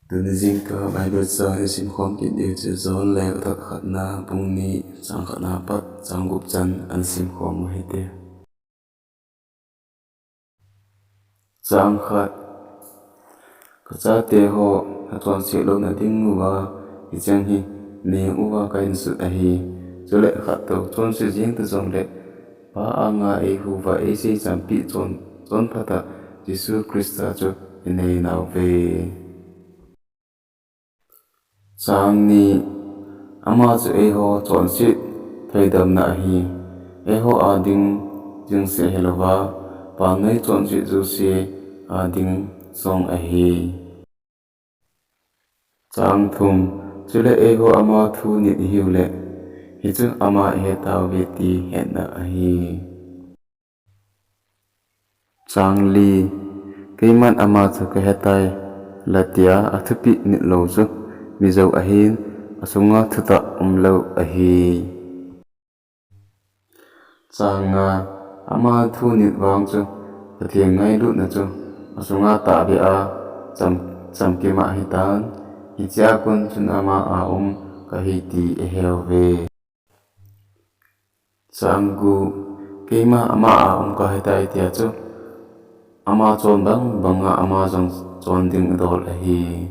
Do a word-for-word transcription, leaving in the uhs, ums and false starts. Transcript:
Tuni jingkah Bible chang isimkhom kit diu chu John lekhathot khatna bung ni chang khatna pat chang gup chan ana simkhom u hite. Chang khat. Kachate ho, nachonset louna dinguva hicheng hi neng uva kahin sut ahi. Chule khattou chonse jeng tajongle Pa anga eihuva eisei champi chon, chonphatah Jesu Christa chu inei nauve. Chang ni. Ama chu eiho chonset thoidamna ahi. Eiho ading jeng seh hilouva, vannoi chonset jouse ading jong ahi. Chang thum. Chule eiho ama thu nit ihiule, hichu ama ihetauve ti hetna ahi. Chang li. Keiman ama chu kahetai, latia athupeh nit lou chu mijou ahin, asunga thutah umlou ahi. Chang nga. Ama thu nit vang chu Pathen ngailutna chu asunga tahbeh a cham, chamkim ahitan, hichea kon chun ama a um kahi ti iheuve. Chang gup. Keima ama a um kahitai tia chu ama chon bang banga ama jong chon ding idol ahi.